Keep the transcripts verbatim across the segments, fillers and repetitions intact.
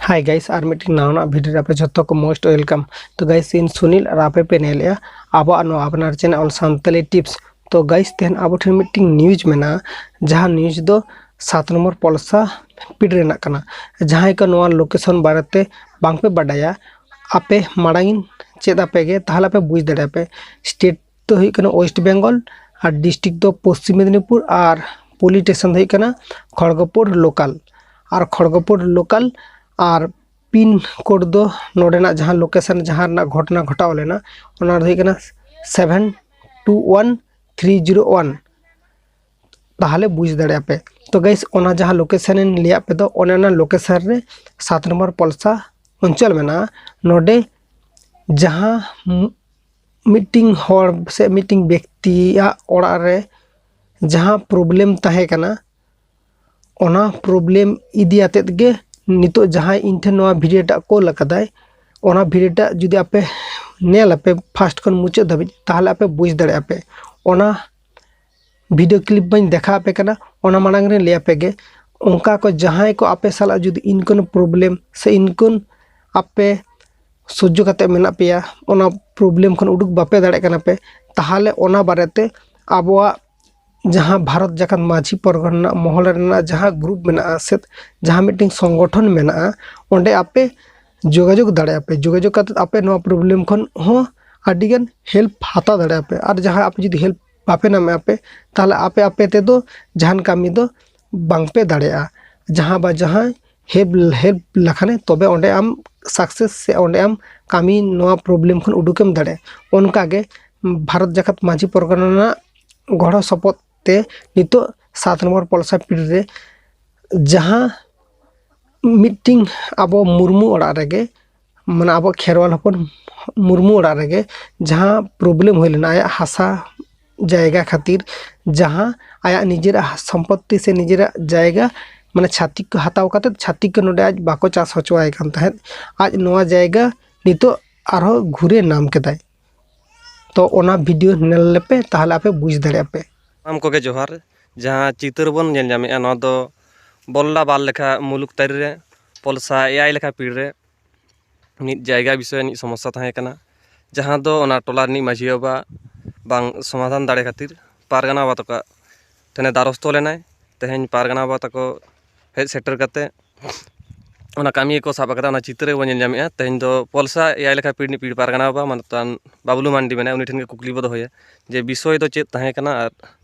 Hi guys, ᱟᱨ ᱢᱤᱫᱴᱤᱡ ᱱᱟᱣᱟᱱᱟᱜ video ᱨᱮ ᱟᱯᱮ ᱡᱷᱚᱛᱚ ᱠᱚ most welcome. ᱛᱚ guys, ᱤᱧ ᱥᱩᱱᱤᱞ ᱟᱨ ᱟᱯᱮ ᱯᱮ ᱧᱮᱞᱮᱜᱼᱟ ᱟᱵᱚᱣᱟᱜ ᱱᱚᱣᱟ ᱟᱯᱱᱟᱨ channel All Santali Tips. ᱛᱚ guys, ᱛᱮᱦᱮᱧ ᱟᱵᱚ ᱴᱷᱮᱱ ᱢᱤᱫᱴᱤᱡ news ᱢᱮᱱᱟᱜᱼᱟ, ᱡᱟᱦᱟᱸ news ᱫᱚ ᱥᱟᱛ ᱱᱚᱢᱵᱚᱨ ᱯᱚᱞᱥᱟ ᱯᱤᱲ ᱨᱮᱱᱟᱜ ᱠᱟᱱᱟ᱾ ᱡᱟᱦᱟᱸᱭ ᱠᱚ ᱱᱚᱣᱟ location ᱵᱟᱨᱮᱛᱮ ᱵᱟᱝᱯᱮ ᱵᱟᱰᱟᱭᱟ, ᱟᱯᱮ ᱢᱟᱲᱟᱝ ᱤᱧ ᱪᱮᱫ ᱟᱯᱮ ᱜᱮ, ᱛᱟᱦᱚᱞᱮ ᱟᱯᱮ ᱵᱩᱡᱽ ᱫᱟᱲᱮᱭᱟᱜᱼᱟ ᱯᱮ᱾ State ᱫᱚ ᱦᱩᱭᱩᱜ ᱠᱟᱱᱟ West Bengal ᱟᱨ district ᱫᱚ ᱯᱚᱥᱪᱤᱢ ᱢᱮᱫᱽᱱᱤᱯᱩᱨ ᱟᱨ police station ᱫᱚ ᱦᱩᱭᱩᱜ ᱠᱟᱱᱟ ᱠᱷᱚᱲᱜᱚᱯᱩᱨ local᱾ ᱟᱨ ᱠᱷᱚᱲᱜᱚᱯᱩᱨ local ᱟᱨ pin code ᱫᱚ ᱱᱚᱰᱮᱱᱟᱜ ᱡᱟᱦᱟᱸ location, ᱡᱟᱦᱟᱸ ᱨᱮᱱᱟᱜ ᱜᱷᱚᱴᱚᱱᱟ ᱜᱷᱚᱴᱟᱣ ᱞᱮᱱᱟ, ᱚᱱᱟ ᱫᱚ ᱦᱩᱭᱩᱜ ᱠᱟᱱᱟ seven two one three zero one᱾ ᱛᱟᱦᱚᱞᱮ ᱵᱩᱡᱽ ᱫᱟᱲᱮᱭᱟᱜᱼᱟ ᱯᱮ᱾ ᱛᱚ guys, ᱚᱱᱟ ᱡᱟᱦᱟᱸ location ᱤᱧ ᱞᱟᱹᱭᱟᱫ ᱯᱮ ᱫᱚ, ᱚᱱᱮ ᱚᱱᱟ location ᱨᱮ ᱥᱟᱛ ᱱᱚᱢᱵᱚᱨ ᱯᱚᱞᱥᱟ ᱚᱧᱪᱚᱞ ᱢᱮᱱᱟᱜᱼᱟ᱾ ᱱᱚᱰᱮ ᱡᱟᱦᱟᱸ ᱢ- ᱢᱤᱫᱴᱤᱝ ᱦᱚᱲ ᱥᱮ ᱢᱤᱫᱴᱤᱝ ᱵᱮᱠᱛᱤᱭᱟᱜ ᱚᱲᱟᱜ ᱨᱮ ᱡᱟᱦᱟᱸ problem ᱛᱟᱦᱮᱸ ᱠᱟᱱᱟ, ᱚᱱᱟ problem ᱤᱫᱤ ᱟᱛᱮᱫ ᱜᱮ ᱱᱤᱛᱚᱜ ᱡᱟᱦᱟᱸᱭ ᱤᱧ ᱴᱷᱮᱱ ᱱᱚᱣᱟ video ᱴᱟᱜ ᱠᱳᱞ ᱟᱠᱟᱫᱟᱭ, ᱚᱱᱟ video ᱴᱟᱜ ᱡᱩᱫᱤ ᱟᱯᱮ ᱧᱮᱞ ᱟᱯᱮ first ᱠᱷᱚᱱ ᱢᱩᱪᱟᱹᱫ ᱫᱷᱟᱹᱵᱤᱡ, ᱛᱟᱦᱚᱞᱮ ᱟᱯᱮ ᱵᱩᱡᱽ ᱫᱟᱲᱮᱭᱟᱜᱼᱟ ᱯᱮ᱾ ᱚᱱᱟ video clip ᱵᱟᱹᱧ ᱫᱮᱠᱷᱟᱣ ᱟᱯᱮ ᱠᱟᱱᱟ, ᱚᱱᱟ ᱢᱟᱲᱟᱝ ᱨᱮᱧ ᱞᱟᱹᱭ ᱟᱯᱮ ᱜᱮ, ᱚᱱᱠᱟ ᱠᱚ ᱡᱟᱦᱟᱸᱭ ᱠᱚ ᱟᱯᱮ ᱥᱟᱞᱟᱜ ᱡᱩᱫᱤ ᱤᱱᱠᱟᱹᱱ problem ᱥᱮ ᱤᱱᱠᱟᱹᱱ ᱟᱯᱮ ᱥᱚᱡᱽᱡᱚ ᱠᱟᱛᱮ ᱢᱮᱱᱟᱜ ᱯᱮᱭᱟ, ᱚᱱᱟ problem ᱠᱷᱚᱱ ᱩᱰᱩᱠ ᱵᱟᱯᱮ ᱫᱟᱲᱮᱭᱟᱜ ᱠᱟᱱᱟ ᱯᱮ, ᱛᱟᱦᱚᱞᱮ ᱚᱱᱟ ᱵᱟᱨᱮᱛᱮ ᱟᱵᱚᱣᱟᱜ ᱡᱟᱦᱟᱸ ᱵᱷᱟᱨᱚᱛ ᱡᱟᱠᱟᱛ ᱢᱟᱹᱡᱷᱤ ᱯᱚᱨᱜᱟᱱᱟ ᱨᱮᱱᱟᱜ ᱢᱚᱦᱚᱞ ᱨᱮᱱᱟᱜ ᱡᱟᱦᱟᱸ group ᱢᱮᱱᱟᱜᱼᱟ ᱥᱮ ᱡᱟᱦᱟᱸ ᱢᱤᱫᱴᱮᱱ ᱥᱚᱝᱜᱚᱴᱷᱚᱱ ᱢᱮᱱᱟᱜᱼᱟ, ᱚᱸᱰᱮ ᱟᱯᱮ ᱡᱳᱜᱟᱡᱳᱜᱽ ᱫᱟᱲᱮᱭᱟᱜᱼᱟ ᱯᱮ᱾ ᱡᱳᱜᱟᱡᱳᱜᱽ ᱠᱟᱛᱮ ᱟᱯᱮ ᱱᱚᱣᱟ problem ᱠᱷᱚᱱ ᱦᱚᱸ ᱟᱹᱰᱤᱜᱟᱱ help ᱦᱟᱛᱟᱣ ᱫᱟᱲᱮᱭᱟᱜᱼᱟ ᱯᱮ᱾ ᱟᱨ ᱡᱟᱦᱟᱸ ᱟᱯᱮ ᱡᱩᱫᱤ help ᱵᱟᱯᱮ ᱧᱟᱢᱮᱫᱼᱟ ᱯᱮ, ᱛᱟᱦᱚᱞᱮ ᱟᱯᱮ ᱟᱯᱮ ᱛᱮᱫᱚ ᱡᱟᱦᱟᱱ ᱠᱟᱹᱢᱤ ᱫᱚ ᱵᱟᱝᱯᱮ ᱫᱟᱲᱮᱭᱟᱜᱼᱟ᱾ ᱡᱟᱦᱟᱸ ᱵᱟ ᱡᱟᱦᱟᱸᱭ help help ᱞᱮᱠᱷᱟᱱᱮ, ᱛᱚᱵᱮ ᱚᱸᱰᱮ ᱟᱢ success ᱥᱮ ᱚᱸᱰᱮ ᱟᱢ ᱠᱟᱹᱢᱤ ᱱᱚᱣᱟ problem ᱠᱷᱚᱱ ᱩᱰᱩᱠᱮᱢ ᱫᱟᱲᱮᱭᱟᱜᱼᱟ᱾ ᱚᱱᱠᱟᱜᱮ ᱵᱷᱟᱨᱚᱛ ᱡᱟᱠᱟᱛ ᱢᱟᱹᱡᱷᱤ ᱯᱚᱨᱜᱟᱱᱟ ᱨᱮᱱᱟᱜ ᱜᱚᱲᱚ ᱥᱚᱯᱚᱦᱚᱫ ᱛᱮ ᱱᱤᱛᱚᱜ ᱥᱟᱛ ᱱᱚᱢᱵᱚᱨ ᱯᱚᱞᱥᱟ ᱯᱤᱲ ᱨᱮ ᱡᱟᱦᱟᱸ ᱢᱤᱫᱴᱤᱝ ᱟᱵᱚ ᱢᱩᱨᱢᱩ ᱚᱲᱟᱜ ᱨᱮᱜᱮ, ᱢᱟᱱᱮ ᱟᱵᱚ ᱠᱷᱮᱨᱣᱟᱞ ᱦᱚᱯᱚᱱ ᱢᱩᱨᱢᱩ ᱚᱲᱟᱜ ᱨᱮᱜᱮ ᱡᱟᱦᱟᱸ problem ᱦᱩᱭ ᱞᱮᱱᱟ ᱟᱭᱟᱜ ᱦᱟᱥᱟ ᱡᱟᱭᱜᱟ ᱠᱷᱟᱹᱛᱤᱨ, ᱡᱟᱦᱟᱸ ᱟᱭᱟᱜ ᱱᱤᱡᱮᱨᱟᱜ ᱥᱚᱢᱯᱚᱛᱛᱤ ᱥᱮ ᱱᱤᱡᱮᱨᱟᱜ ᱡᱟᱭᱜᱟ ᱢᱟᱱᱮ ᱪᱷᱟᱹᱛᱤᱠ ᱠᱚ ᱦᱟᱛᱟᱣ ᱠᱟᱛᱮᱫ ᱪᱷᱟᱹᱛᱤᱠ ᱠᱚ ᱱᱚᱰᱮ ᱟᱡ ᱵᱟᱠᱚ ᱪᱟᱥ ᱦᱚᱪᱚᱣᱟᱭ ᱠᱟᱱ ᱛᱟᱦᱮᱸᱫ, ᱟᱡ ᱱᱚᱣᱟ ᱡᱟᱭᱜᱟ ᱱᱤᱛᱚᱜ ᱟᱨᱦᱚᱸ ᱜᱷᱩᱨᱮ ᱧᱟᱢ ᱠᱮᱫᱟᱭ᱾ ᱛᱚ ᱚᱱᱟ video ᱧᱮᱞ ᱞᱮᱯᱮ, ᱛᱟᱦᱚᱞᱮ ᱟᱯᱮ ᱵᱩᱡᱽ ᱫᱟᱲᱮᱭᱟᱜᱼᱟ ᱯᱮ᱾ ᱥᱟᱱᱟᱢ ᱠᱚᱜᱮ ᱡᱚᱦᱟᱨ᱾ ᱡᱟᱦᱟᱸ ᱪᱤᱛᱟᱹᱨ ᱵᱚᱱ ᱧᱮᱞ ᱧᱟᱢᱮᱫᱼᱟ, ᱱᱚᱣᱟ ᱫᱚ ᱵᱚᱞᱞᱟ ᱵᱟᱞ ᱞᱮᱠᱷᱟ ᱢᱩᱞᱩᱠ ᱛᱟᱹᱨᱤ ᱨᱮ ᱯᱚᱞᱥᱟ ᱮᱭᱟᱭ ᱞᱮᱠᱷᱟ ᱯᱤᱲ ᱨᱮ ᱢᱤᱫ ᱡᱟᱭᱜᱟ ᱵᱤᱥᱚᱭ ᱨᱤᱱᱤᱡ ᱥᱚᱢᱚᱥᱥᱟ ᱛᱟᱦᱮᱸ ᱠᱟᱱᱟ, ᱡᱟᱦᱟᱸ ᱫᱚ ᱚᱱᱟ ᱴᱚᱞᱟ ᱨᱤᱱᱤᱡ ᱢᱟᱹᱡᱷᱤ ᱵᱟᱵᱟ ᱵᱟᱝ ᱥᱚᱢᱟᱫᱷᱟᱱ ᱫᱟᱲᱮ ᱠᱷᱟᱹᱛᱤᱨ ᱯᱟᱨᱜᱟᱱᱟ ᱵᱟᱵᱟ ᱛᱟᱠᱚ ᱴᱷᱮᱱᱮ ᱫᱟᱨᱚᱥᱛᱚ ᱞᱮᱱᱟᱭ᱾ ᱛᱮᱦᱮᱧ ᱯᱟᱨᱜᱟᱱᱟ ᱵᱟᱵᱟ ᱛᱟᱠᱚ ᱦᱮᱡ ᱥᱮᱴᱮᱨ ᱠᱟᱛᱮ ᱚᱱᱟ ᱠᱟᱹᱢᱤ ᱜᱮᱠᱚ ᱥᱟᱵ ᱟᱠᱟᱫᱟ᱾ ᱚᱱᱟ ᱪᱤᱛᱟᱹᱨ ᱜᱮᱵᱚᱱ ᱧᱮᱞ ᱧᱟᱢᱮᱫᱼᱟ᱾ ᱛᱮᱦᱮᱧ ᱫᱚ ᱯᱚᱞᱥᱟ ᱮᱭᱟᱭ ᱞᱮᱠᱷᱟ ᱯᱤᱲ ᱨᱤᱱᱤᱡ ᱯᱤᱲ ᱯᱟᱨᱜᱟᱱᱟ ᱵᱟᱵᱟ ᱢᱟᱱᱚᱛᱟᱱ ᱵᱟᱵᱞᱩ ᱢᱟᱱᱰᱤ ᱢᱮᱱᱟᱭᱟ, ᱩᱱᱤ ᱴᱷᱮᱱ ᱜᱮ ᱠᱩᱠᱞᱤ ᱵᱚ ᱫᱚᱦᱚᱭᱟ ᱡᱮ ᱵᱤᱥᱚᱭ ᱫᱚ ᱪᱮᱫ ᱛᱟᱦᱮᱸ ᱠᱟᱱᱟ ᱟᱨ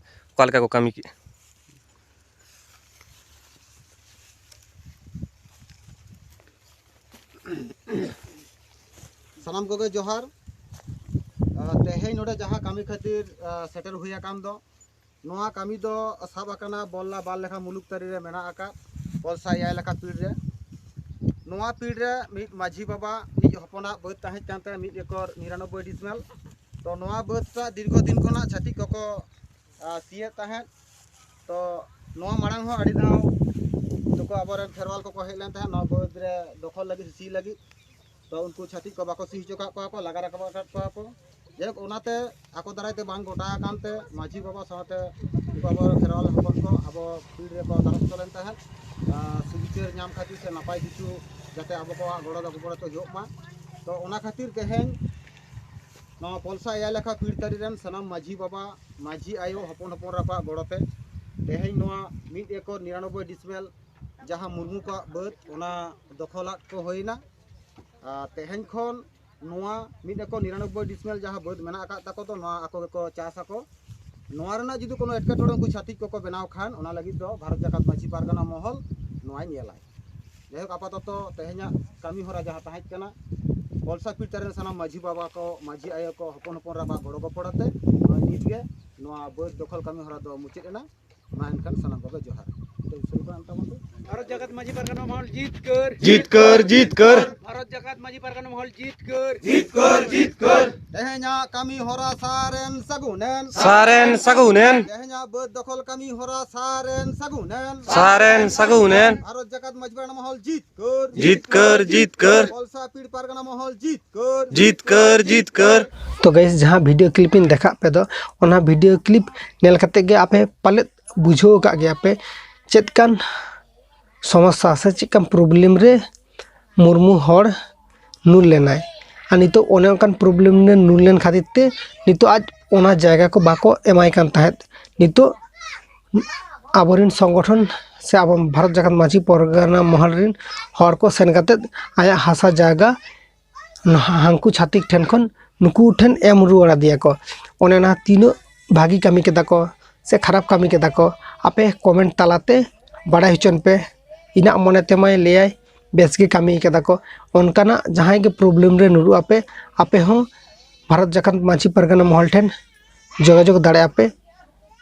ᱚᱠᱟ ᱞᱮᱠᱟ ᱠᱚ ᱠᱟᱹᱢᱤ ᱠᱮᱫᱼᱟ᱾ ᱥᱟᱱᱟᱢ ᱠᱚᱜᱮ ᱡᱚᱦᱟᱨ᱾ ᱟᱨ ᱛᱮᱦᱮᱧ ᱱᱚᱰᱮ ᱡᱟᱦᱟᱸ ᱠᱟᱹᱢᱤ ᱠᱷᱟᱹᱛᱤᱨ, ᱟᱨ, ᱥᱮᱴᱮᱨ ᱦᱩᱭ ᱟᱠᱟᱱ ᱫᱚ, ᱱᱚᱣᱟ ᱠᱟᱹᱢᱤ ᱫᱚ ᱥᱟᱵ ᱟᱠᱟᱱᱟ ᱵᱚᱞᱞᱟ ᱵᱟᱨ ᱞᱮᱠᱷᱟ ᱢᱩᱞᱩᱠ ᱛᱟᱹᱨᱤ ᱨᱮ ᱢᱮᱱᱟᱜ ᱟᱠᱟᱫ ᱯᱚᱞᱥᱟ ᱮᱭᱟᱭ ᱞᱮᱠᱷᱟ ᱯᱤᱲ ᱨᱮ᱾ ᱱᱚᱣᱟ ᱯᱤᱲ ᱨᱮ ᱢᱤᱫ ᱢᱟᱹᱡᱷᱤ ᱵᱟᱵᱟ ᱢᱤᱫ ᱦᱚᱯᱚᱱᱟᱜ ᱵᱟᱹᱫᱽ ᱛᱟᱦᱮᱸ ᱠᱟᱱ ᱛᱟᱭᱟ, ᱢᱤᱫ ᱮᱠᱚᱨ ᱱᱤᱨᱟᱱᱚᱵᱵᱳᱭ ᱰᱤᱥᱢᱮᱞ᱾ ᱛᱚ ᱱᱚᱣᱟ ᱵᱟᱹᱫᱽ ᱴᱟᱜ ᱫᱤᱨᱜᱷᱚ ᱫᱤᱱ ᱠᱷᱚᱱᱟᱜ ᱪᱷᱟᱹᱛᱤᱠ ᱠᱚᱠᱚ, ᱟ, ᱥᱤᱭᱮᱫ ᱛᱟᱦᱮᱸᱫ᱾ ᱛᱚ ᱱᱚᱣᱟ ᱢᱟᱲᱟᱝ ᱦᱚᱸ ᱟᱹᱰᱤ ᱫᱷᱟᱣ ᱱᱩᱠᱩ ᱟᱵᱚᱨᱮᱱ ᱠᱷᱮᱨᱣᱟᱞ ᱠᱚᱠᱚ ᱦᱮᱡ ᱞᱮᱱ ᱛᱟᱦᱮᱸᱫ ᱱᱚᱣᱟ ᱵᱟᱹᱫᱽ ᱨᱮ ᱫᱚᱠᱷᱚᱞ ᱞᱟᱹᱜᱤᱫ, ᱥᱤ ᱞᱟᱹᱜᱤᱫ᱾ ᱛᱚ ᱩᱱᱠᱩ ᱪᱷᱟᱹᱛᱤᱠ ᱠᱚ ᱵᱟᱠᱚ ᱥᱤ ᱦᱚᱪᱚ ᱠᱟᱜ ᱠᱚᱣᱟ ᱠᱚ, ᱞᱟᱜᱟ ᱨᱟᱠᱟᱵ ᱟᱠᱟᱫ ᱠᱚᱣᱟ ᱠᱚ᱾ ᱡᱟᱭᱦᱳᱠ, ᱚᱱᱟᱛᱮ ᱟᱠᱚ ᱫᱟᱨᱟᱭ ᱛᱮ ᱵᱟᱝ ᱜᱚᱴᱟ ᱟᱠᱟᱱ ᱛᱮ ᱢᱟᱹᱡᱷᱤ ᱵᱟᱵᱟ ᱥᱟᱶᱛᱮ ᱩᱱᱠᱩ ᱟᱵᱚ ᱠᱷᱮᱨᱣᱟᱞ ᱦᱚᱯᱚᱱ ᱠᱚ ᱟᱵᱚ ᱯᱤᱲ ᱨᱮᱠᱚ ᱫᱟᱨᱚᱥᱛᱚ ᱞᱮᱱ ᱛᱟᱦᱮᱸᱫ, ᱟᱨ ᱥᱩᱵᱤᱪᱟᱹᱨ ᱧᱟᱢ ᱠᱷᱟᱹᱛᱤᱨ ᱥᱮ ᱱᱟᱯᱟᱭ ᱠᱤᱪᱷᱩ ᱡᱟᱛᱮ ᱟᱵᱚ ᱠᱚᱣᱟᱜ ᱜᱚᱲᱚ ᱜᱚᱯᱚᱲᱚ ᱛᱮ ᱦᱩᱭᱩᱜ ᱢᱟ᱾ ᱛᱚ ᱚᱱᱟ ᱠᱷᱟᱹᱛᱤᱨ ᱛᱮᱦᱮᱧ ᱱᱚᱣᱟ ᱯᱚᱞᱥᱟ ᱮᱭᱟᱭ ᱞᱮᱠᱷᱟ ᱯᱤᱲ ᱛᱟᱹᱨᱤ ᱨᱮᱱ ᱥᱟᱱᱟᱢ ᱢᱟᱹᱡᱷᱤ ᱵᱟᱵᱟ, ᱢᱟᱹᱡᱷᱤ ᱟᱭᱳ, ᱦᱚᱯᱚᱱ ᱦᱚᱯᱚᱱ ᱨᱟᱯᱟᱜ ᱜᱚᱲᱚ ᱛᱮ ᱛᱮᱦᱮᱧ ᱱᱚᱣᱟ ᱢᱤᱫ ᱮᱠᱚᱨ ᱱᱤᱨᱟᱱᱚᱵᱵᱳᱭ ᱰᱤᱥᱢᱮᱞ ᱡᱟᱦᱟᱸ ᱢᱩᱨᱢᱩ ᱠᱚᱣᱟᱜ ᱵᱟᱹᱫᱽ, ᱚᱱᱟ ᱫᱚᱠᱷᱚᱞᱟᱫ ᱠᱚ ᱦᱩᱭᱱᱟ᱾ ᱟᱨ ᱛᱮᱦᱮᱧ ᱠᱷᱚᱱ ᱱᱚᱣᱟ ᱢᱤᱫ ᱮᱠᱚᱨ ᱱᱤᱨᱟᱱᱚᱵᱵᱳᱭ ᱰᱤᱥᱢᱮᱞ ᱡᱟᱦᱟᱸ ᱵᱟᱹᱫᱽ ᱢᱮᱱᱟᱜ ᱟᱠᱟᱫ ᱛᱟᱠᱚ ᱫᱚ, ᱱᱚᱣᱟ ᱟᱠᱚ ᱜᱮᱠᱚ ᱪᱟᱥ ᱟᱠᱚ᱾ ᱱᱚᱣᱟ ᱨᱮᱱᱟᱜ ᱡᱩᱫᱤ ᱠᱳᱱᱳ ᱮᱴᱠᱮᱴᱚᱬᱮ ᱩᱱᱠᱩ ᱪᱷᱟᱹᱛᱤᱠ ᱠᱚᱠᱚ ᱵᱮᱱᱟᱣ ᱠᱷᱟᱱ, ᱚᱱᱟ ᱞᱟᱹᱜᱤᱫ ᱫᱚ ᱵᱷᱟᱨᱚᱛ ᱡᱟᱠᱟᱛ ᱢᱟᱹᱡᱷᱤ ᱯᱟᱨᱜᱟᱱᱟ ᱢᱚᱦᱚᱞ ᱱᱚᱣᱟᱭ ᱧᱮᱞᱟᱭ᱾ ᱡᱟᱭᱦᱳᱠ, ᱟᱯᱟᱛᱚᱛᱚ ᱛᱮᱦᱮᱧᱟᱜ ᱠᱟᱹᱢᱤ ᱦᱚᱨᱟ ᱡᱟᱦᱟᱸ ᱛᱟᱦᱮᱸ ᱠᱟᱱᱟ, ᱯᱚᱞᱥᱟ ᱯᱤᱲ ᱛᱟᱹᱨᱤ ᱨᱮᱱ ᱥᱟᱱᱟᱢ ᱢᱟᱹᱡᱷᱤ ᱵᱟᱵᱟ ᱠᱚ, ᱢᱟᱹᱡᱷᱤ ᱟᱭᱳ ᱠᱚ, ᱦᱚᱯᱚᱱ ᱦᱚᱯᱚᱱ ᱨᱟᱵᱟ ᱜᱚᱲᱚ ᱜᱚᱯᱚᱲᱚ ᱛᱮ ᱱᱚᱜᱼᱚᱭ ᱱᱤᱛ ᱜᱮ ᱱᱚᱣᱟ ᱵᱟᱹᱫᱽ ᱫᱚᱠᱷᱚᱞ ᱠᱟᱹᱢᱤ ᱦᱚᱨᱟ ᱫᱚ ᱢᱩᱪᱟᱹᱫ ᱮᱱᱟ᱾ ᱢᱟ ᱮᱱᱠᱷᱟᱱ ᱥᱟᱱᱟᱢ ᱠᱚᱜᱮ ᱡᱚᱦᱟᱨ᱾ ᱱᱤᱛᱚᱜ ᱥᱩᱨᱩ ᱠᱟᱱᱟ ᱛᱟᱵᱚᱱ ᱫᱚ᱾ ᱵᱷᱟᱨᱚᱛ ᱡᱟᱠᱟᱛ ᱢᱟᱹᱡᱷᱤ ᱯᱟᱨᱜᱟᱱᱟ ᱢᱚᱦᱚᱞ ᱡᱤᱛᱠᱟᱹᱨ᱾ ᱡᱤᱛᱠᱟᱹᱨ, ᱡᱤᱛᱠᱟᱹᱨ᱾ ᱵᱷᱟᱨᱚᱛ ᱡᱟᱠᱟᱛ ᱢᱟᱹᱡᱷᱤ ᱯᱟᱨᱜᱟᱱᱟ ᱢᱚᱦᱚᱞ ᱡᱤᱛᱠᱟᱹᱨ᱾ ᱡᱤᱛᱠᱟᱹᱨ, ᱡᱤᱛᱠᱟᱹᱨ᱾ ᱛᱮᱦᱮᱧᱟᱜ ᱠᱟᱹᱢᱤ ᱦᱚᱨᱟ ᱥᱟᱨᱮᱱ ᱥᱟᱹᱜᱩᱱᱮᱱ᱾ ᱥᱟᱨᱮᱱ ᱥᱟᱹᱜᱩᱱᱮᱱ᱾ ᱛᱮᱦᱮᱧᱟᱜ ᱵᱟᱹᱫᱽ ᱫᱚᱠᱷᱚᱞ ᱠᱟᱹᱢᱤ ᱦᱚᱨᱟ ᱥᱟᱨᱮᱱ ᱥᱟᱹᱜᱩᱱᱮᱱ᱾ ᱥᱟᱨᱮᱱ ᱥᱟᱹᱜᱩᱱᱮᱱ᱾ ᱵᱷᱟᱨᱚᱛ ᱡᱟᱠᱟᱛ ᱢᱟᱹᱡᱷᱤ ᱯᱟᱨᱜᱟᱱᱟ ᱢᱚᱦᱚᱞ ᱡᱤᱛᱠᱟᱹᱨ᱾ ᱡᱤᱛᱠᱟᱹᱨ, ᱡᱤᱛᱠᱟᱹᱨ᱾ ᱯᱚᱞᱥᱟ ᱯᱤᱲ ᱯᱟᱨᱜᱟᱱᱟ ᱢᱚᱦᱚᱞ ᱡᱤᱛᱠᱟᱹᱨ᱾ ᱡᱤᱛᱠᱟᱹᱨ, ᱡᱤᱛᱠᱟᱹᱨ᱾ ᱛᱚ ᱜᱟᱭᱤᱥ, ᱡᱟᱦᱟᱸ ᱵᱷᱤᱰᱤᱭᱳ ᱠᱞᱤᱯ ᱤᱧ ᱫᱮᱠᱷᱟᱜ ᱯᱮ ᱫᱚ, ᱚᱱᱟ ᱵᱷᱤᱰᱤᱭᱳ ᱠᱞᱤᱯ ᱧᱮᱞ ᱠᱟᱛᱮ ᱜᱮ ᱟᱯᱮ ᱯᱟᱞᱮᱫ ᱵᱩᱡᱷᱟᱹᱣ ᱟᱠᱟᱫ ᱜᱮᱭᱟ ᱯᱮ ᱪᱮᱫ ᱠᱟᱱ ᱥᱚᱢᱚᱥᱥᱟ ᱥᱮ ᱪᱮᱫ ᱞᱮᱠᱟᱱ ᱯᱨᱚᱵᱞᱮᱢ ᱨᱮ ᱢᱩᱨᱢᱩ ᱦᱚᱲ ᱧᱩᱨ ᱞᱮᱱᱟᱭ᱾ ᱟᱨ ᱱᱤᱛᱚᱜ ᱚᱱᱮ ᱚᱱᱠᱟᱱ ᱯᱨᱚᱵᱞᱮᱢ ᱨᱮ ᱧᱩᱨ ᱞᱮᱱ ᱠᱷᱟᱹᱛᱤᱨ ᱛᱮ ᱱᱤᱛᱚᱜ ᱟᱡ ᱚᱱᱟ ᱡᱟᱭᱜᱟ ᱠᱚ ᱵᱟᱠᱚ ᱮᱢᱟᱭ ᱠᱟᱱ ᱛᱟᱦᱮᱸᱫ᱾ ᱱᱤᱛᱚᱜ ᱟᱵᱚᱨᱮᱱ ᱥᱚᱝᱜᱚᱴᱷᱚᱱ ᱥᱮ ᱟᱵᱚ ᱵᱷᱟᱨᱚᱛ ᱡᱟᱠᱟᱛ ᱢᱟᱹᱡᱷᱤ ᱯᱟᱨᱜᱟᱱᱟ ᱢᱚᱦᱚᱞ ᱨᱮᱱ ᱦᱚᱲ ᱠᱚ ᱥᱮᱱ ᱠᱟᱛᱮᱫ ᱟᱭᱟᱜ ᱦᱟᱥᱟ ᱡᱟᱭᱜᱟ ᱦᱟᱹᱱᱠᱩ ᱪᱷᱟᱹᱛᱤᱠ ᱴᱷᱮᱱ ᱠᱷᱚᱱ ᱱᱩᱠᱩ ᱴᱷᱮᱱ ᱮᱢ ᱨᱩᱣᱟᱹᱲ ᱟᱫᱮᱭᱟ ᱠᱚ᱾ ᱚᱱᱮ ᱚᱱᱟ ᱛᱤᱱᱟᱹᱜ ᱵᱷᱟᱹᱜᱤ ᱠᱟᱹᱢᱤ ᱠᱮᱫᱟ ᱠᱚ ᱥᱮ ᱠᱷᱟᱨᱟᱯ ᱠᱟᱹᱢᱤ ᱠᱮᱫᱟ ᱠᱚ, ᱟᱯᱮ ᱠᱚᱢᱮᱱᱴ ᱛᱟᱞᱟᱛᱮ ᱵᱟᱲᱟᱭ ᱦᱚᱪᱚᱱ ᱯᱮ᱾ ᱤᱧᱟᱹᱜ ᱢᱚᱱᱮ ᱛᱮᱢᱟᱭ ᱞᱟᱹᱭᱟᱭ ᱵᱮᱥ ᱜᱮ ᱠᱟᱹᱢᱤ ᱠᱟᱫᱟ ᱠᱚ᱾ ᱚᱱᱠᱟᱱᱟᱜ ᱡᱟᱦᱟᱸᱭ ᱜᱮ ᱯᱨᱚᱵᱞᱮᱢ ᱨᱮ ᱧᱩᱨᱩᱜ ᱟᱯᱮ, ᱟᱯᱮ ᱦᱚᱸ ᱵᱷᱟᱨᱚᱛ ᱡᱟᱠᱟᱛ ᱢᱟᱹᱡᱷᱤ ᱯᱟᱨᱜᱟᱱᱟ ᱢᱚᱦᱚᱞ ᱴᱷᱮᱱ ᱡᱳᱜᱟᱡᱳᱜᱽ ᱫᱟᱲᱮᱭᱟᱜᱼᱟ ᱯᱮ᱾